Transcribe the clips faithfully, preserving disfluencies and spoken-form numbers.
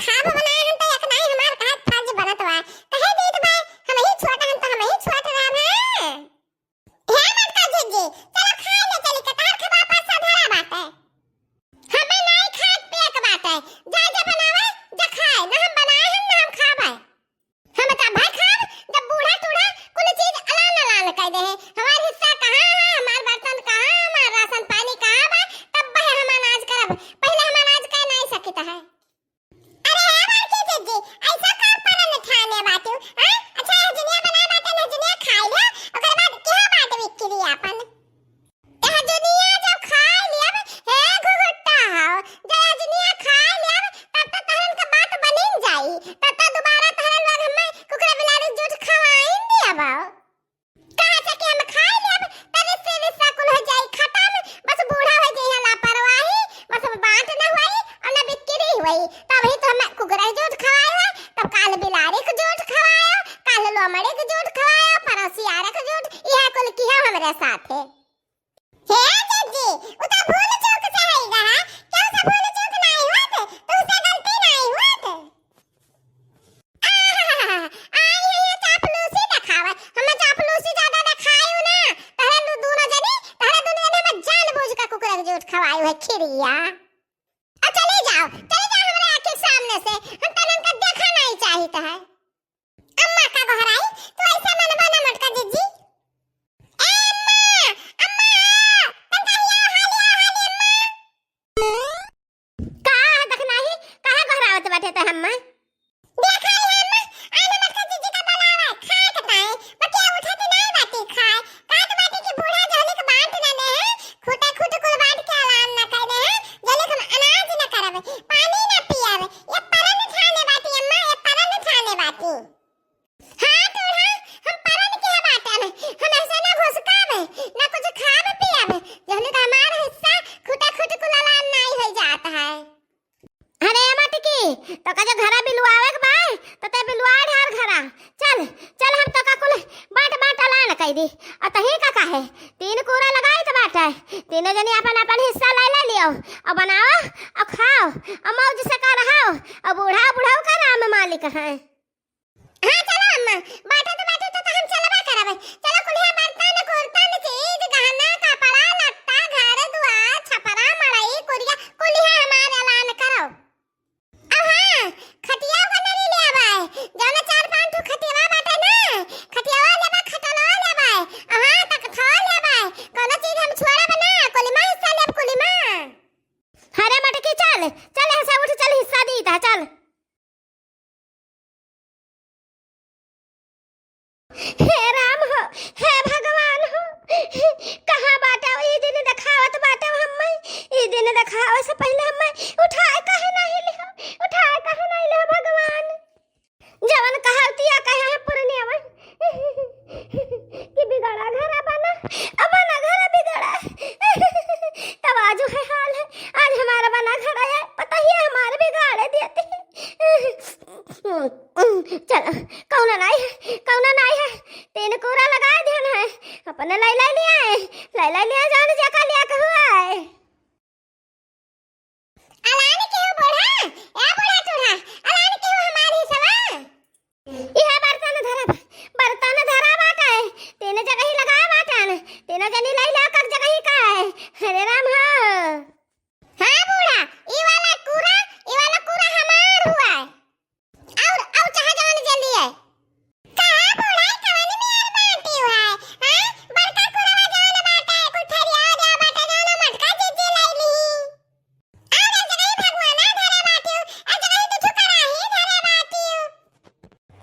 खाब बनाए हन त एक नाई हमार कहे फर्ज बनत बा। कहे देत बा, हमही छोट हन त हमही छोट रहब, हाँ? हे मटका जिज्जी, चलो खाए ले चली के, तहार खबा परसा धरा बाटे। हमें नाई खाए पिए के बाटे, जा जा बनावे, जा खाए, ना हम बनाए हन, ना हम खाबे। हम त भाई खाब, जब बूढ़ा टूढ़ा कुल चीज अलान अलान कह दे है। हमार हिस्सा कहाँ है, हमार बर्तन कहाँ, हमार राशन पानी कहाँ बा, तब बहे हम अनाज करब। पहले हम अनाज कह नहीं सकित है। अरे हे बड़की जिज्जी, ऐसा का परन ठाने बाटू, हाँ? अच्छा, हजनिया बनाए बाटे, हजनिया खाई लो, ओकर बाद केहा बांट बिक्री आपन। ए हजनिया जब खाए लियब, हे घुघुट्टा हो, जब हजनिया खाए लियब, तब तो तहरन के बात बनिन जाई, तब तो दोबारा तहरन लोग हमें कुकुरा बिलारी जूठ खवाइन दियब। कहा से कि हम खाए लियब, तब से रिश्ता कुल हो जाई खत्म, बस बूढ़ा हो जाई है लापरवाही, बस अब बांट न होई और न बिक्री होई, तब ही तो हमें कुकुरा के जूठ खवाए है, तब काल बिलारी के जूठ खवाए, काल लोमड़ी के जूठ खवाए, पड़ोसियार के जूठ, यह कुल किया हमरे साथे। हे जिज्जी, उ त भूल चूक से हई रहा, केहू से भूल चूक नाई होत, तुहसे गलती नाई होत। आहा, आई है ये चापलूसी देखावे, हम चापलूसी ज्यादा देखाई ना, तहरे दू-, दूनो जनी, तहरे दूनो जनी हम जानबूझ के कुकुर के जूठ खवाई है खिरिया। अब चली जाओ, चली जाओ हमारे आँख के सामने से, हम तनन का देखा नहीं चाहित है। अम्मा का गोहराई, तू ऐसे मनबा ना मटका जिज्जी। ए अम्मा, अम्मा, तनका हिया हाली, हाली अम्मा। का है दखनाही, काहे गोहरावत बाटे ते अम्मा? देखा रे अम्मा, आने मटका जिज्जी का बुलावा, खाए के ताई, बकिया उठत नाई बाटी खाए, कहत बाटी कि बूढ़ा जहली के बांट ना दे हैं, खूटे खूट कुल बांट के ऐलान ना कर दे हैं, जहली हम अनाज ना करब, पानी ना पियब, ये परन ठाने बाटी अम्मा, ये परन ठाने बाटी। हाँ टूढ़ा, हम परन के बाटन, हम ऐसे ना घुसकाब, ना कुछ खाब पियब, जहली का हमार हिस्सा खूटे खूट कुल ऐलान नाई हो जात है। अरे मटकी, तोका जो घरा बिलवावे के बा, तो ते बिलवा ढार घरा। चल, चल हम तोका कुल बांट बांट अलान कई दी। और तही का काहे? तीन कूड़ा लगाई तो बाटे। तीनों जनी अपन अपन हिस्सा ले ले लियो। और बनाओ, और खाओ, और मौज से कर रहो, और बूढ़ा बुढ़ऊ का राम मालिक है। हाँ, चलो अम्मा, बाटे तो बाटे तो, तो हम चलबे करब। चलो कुलिया बर्तन, कुर्तन, चीज, गहना, कपड़ा, लत्ता, घर, दुआर, छपरा, मड़ई, कुरिया, कुलिया हमार ऐलान करो। अब हाँ, खटिया को नहीं ले आवा है। जौन चार पांच ठो खटियावा बाटे ना, खटियावा लेबा, खटलवा लेबा है। हाँ, तकथवा लेबा है। कोनो चीज हम छोड़ब ना, कुलिमा हिस्सा लेब, कुलिमा। अरे मटकी चल, चल यहाँ से उठ, चल हिस्सा दी था, चल। हे राम हो, हे भगवान हो, कहाँ बाटे ई दिन देखावत बाटे हम्मे, ई दिन देखावे से पहिले हम्मे उठाए काहे नाही लिहो, उठाए काहे नाही लिहो भगवान। जवन कहावतिया कहे है पुरनिया में कि बिगड़ा घरा बना, अब बना घरा बिगड़ा। तब आज है हाल है, आज हमारा बना घरा है, पता ही है हमारे बिगाड़े देते। चल, कौनो नाई है, कौनो नाई है, तीन कूड़ा लगा दिहन है, अपने लाई लाई लिया है, लाई लाई लिया जान जका लिया कहू आए। अलान केहू बूढ़ा, ए बूढ़ा टूढ़ा, अलान केहू हमारी सवा। इहे बर्तन धरा बा, बर्तन धरा बाटे, तीन जगह ही लगा बाटन, तीनों जनी लाई ला कर जगह ही का है। अरे राम हो। हाँ बूढ़ा, ई वाला कूड़ा, ई वाला कूड़ा हमार हुआ है। और, और चाहे जवन जल्दी है। कहाँ बूढ़ा कवन मियार बाटी हुआ है? हाँ? बड़का कुड़वा जवन बाटे, कुठरिया जा बाटे, जवन मटका जिज्जी लाई ली। और एक जगह ही भगवाना धरे बाटी, एक जगह ही तू कराही धरे बाटी।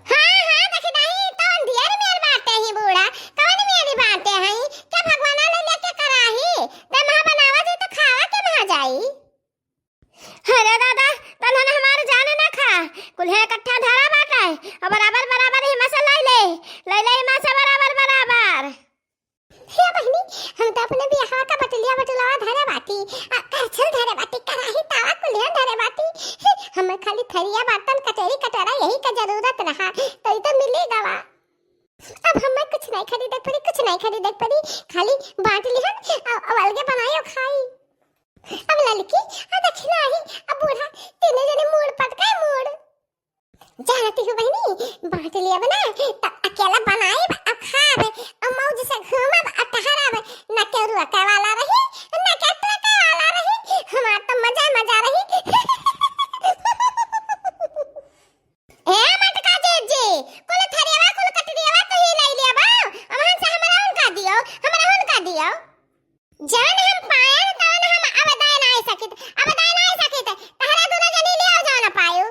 हाँ, हाँ, देखी दाही, तो अंधियर मियार बाटे ही बूढ़ा, कवन मियारी बाटे हैं? क्या भगवाना ले लेके कराही? दे महा बनावा जाई तो खावा के महा जाई? अरे दादा, तनहन हमार जान ना खा, कुल्हे इकट्ठा धरा बाटे, और बराबर बराबर ही मसा लाई ले, लाई ले मसा बराबर बराबर। हे बहिनी, हम तो अपने बियाहवा का बटलिया बटुलवा धरे बाटी, आ करछल धरे बाटी, कराही तावा कुल्हे धरे बाटी। हे, हमें खाली थरिया बर्तन कटोरी कटोरा यही का जरूरत रहा, तो ई तो मिली गवा। अब हमें कुछ नहीं खरीदे पड़ी, कुछ नहीं खरीदे पड़ी, खाली बांट लिहन, अब, अब अलगे बनाई और खाई। अब ललकी, अब दक्षिणा आई, अब बूढ़ा, तीनों जने मूड़ पटकाए, मूड़। बांट लियब ना, त अकेला बनाइब आ खाब, आ मौज से घूमब आ टहरब। ना केहू रोके वाला रही, ना केहू टोके वाला रही। हमार त मजा मजा रही। ए मटका जीजी, कुल थरियवा, कुल कटरियवा तू ही लइ लियबा। अमहन से हमरा उनका दियो, हमरा उनका दियो। जवन हम पायन, तवन हम अवदाय नाय सकित, अवदाय नाय सकित। तहरा दुनो जनी लियो जवन पायो।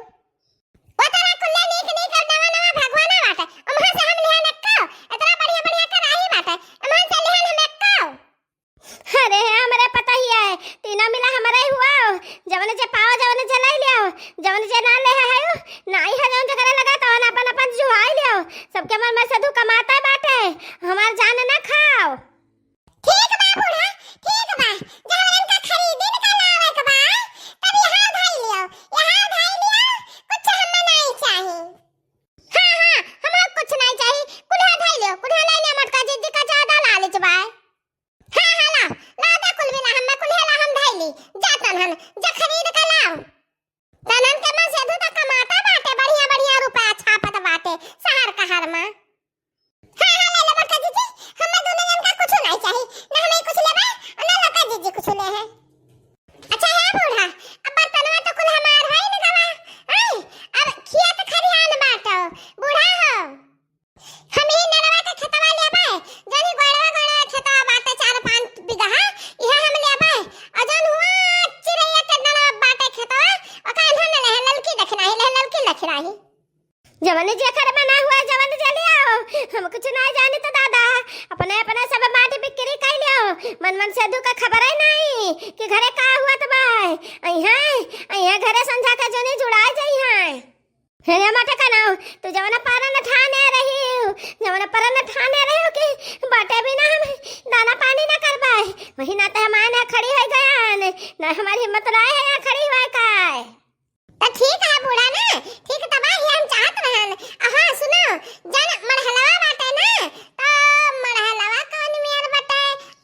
ओ तोरा कुल्ले नीक नीक नवा नवा भगवाना बाटे, उम्हन से हम लिहन एक्को। इतना बढ़िया बढ़िया कराही बाटे, उम्हन से लिहन हम एक्को। अरे, हमरे पता ही है, तीनों मिला हमरे ही हुआ। जवन जे पाओ, जवन जे लाई लियो, जवन जे ना ले है, नाई है जवन जे करे लगा, तवन अपन अपन जुआई लियो। सबके मन में से धू कमाता बाटे, हमार जान ना खाओ। ठीक बा बूढ़ा, ठीक बा। जहरन का खरीदिन का लावे के बा, तब यहाँ धाई लियो, यहाँ धाई लियो, कुछ हमें नहीं चाही। हाँ, हाँ, हमें कुछ नहीं चाही, कुल्हा धाई लियो, कुल्हा ले ले मटका जीजी का ज्यादा लालच बा। हाँ, हाँ, ला, ला दे कुल मिला, हमें कुल्हे ला हम धाई ली, जातन हन, जा खरीद के लाओ। तनन के मन से धू त कमाता बाटे, बढ़िया बढ़िया रुपया छापत बाटे, शहर कहर में। हाँ, हाँ, ले ले बड़का जीजी, हमें दोनों जन का कुछ नहीं चाही, ना हमें कुछ लेबे, और ना लड़का जीजी कुछ ले है। अच्छा है बूढ़ा, अब बर्तनवा तो कुल हमार है न गवा, हैं? अब खेत खरिहान बाटो, बूढ़ा हो। हम ही नरवा के खेतवा लेबे, जौन ही गोड़वा गोड़वा खेतवा बाटे चार पाँच बीघा, इहे हम लेबे। और जौन हुआ चिरैया के नरवा बाटे खेतवा, ओका हम न लेहे, ललकी दखिनाही ले, ललकी दखिनाही। जवन जेकर बना हुआ, जवन जे ले आओ। हम कुछ ना जानी तो दादा, अपने अपने सब बाटी बिक्री कर लियो। मन मन से दुख खबर है नहीं कि घरे का हुआ तो बाय। अइहे, अइहे घरे संझा के जनी जुड़ा जाई है। हे रे मटका नाऊ, तू जवन परन ठाने रही हो, जवन परन ठाने रही हो कि बाटे बिना हम दाना पानी ना कर पाए, वही नाते हम आए ना खड़ी हो गया ने, ना हमारी हिम्मत रहे है यहाँ खड़ी हुए का। तो ठीक है बूढ़ा ना, ठीक तबाही हम चाहत रहन। हाँ सुनो, जन मड़हलवा बाटे ना, तो मड़हलवा कौन मेर बाटे?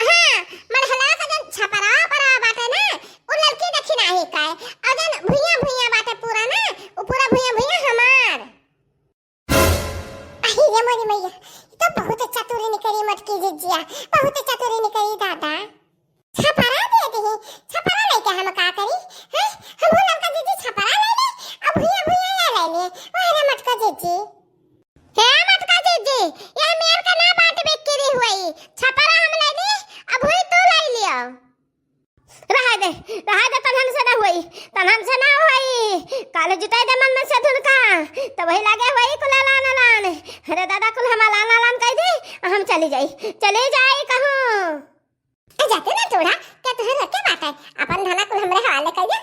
हाँ, मड़हलवा का जन छपरा परा बाटे ना, उ लड़की देखी नाही का है। और जन भुइया भुइया बाटे पूरा ना, उ पूरा भुइया भुइया हमार। अही रे मोरी मैया, ई तो बहुत चतुरी निकरी मटकी जिज्जिया, बहुत चतुरी निकरी दादा। छपरा दे दही, छपरा लेके हम का करी? हैं? हम लड़का जिज्जी छपरा ले ले, अब भुइया भुइया या ले ले। वाह रे मटका जिज्जी। हे मटका जिज्जी, यह मेर का ना बाट बिक्री हुई, छपरा हम ले ले, अब हुई तू ले लियो। रहा दे, रहा दे, तनहन से ना होई, तनहन से ना होई। काल जुटाई दे मन में से धुन का, तो वही लागे होई कुल लान लान। अरे दादा, कुल हम लान लान कह दे, हम चली जाई, चली जाई कहूँ। ए जाते ना टूढ़ा, क्या तुहे रखे बाटे? अपन धना कुल हमरे हवाले कर दे,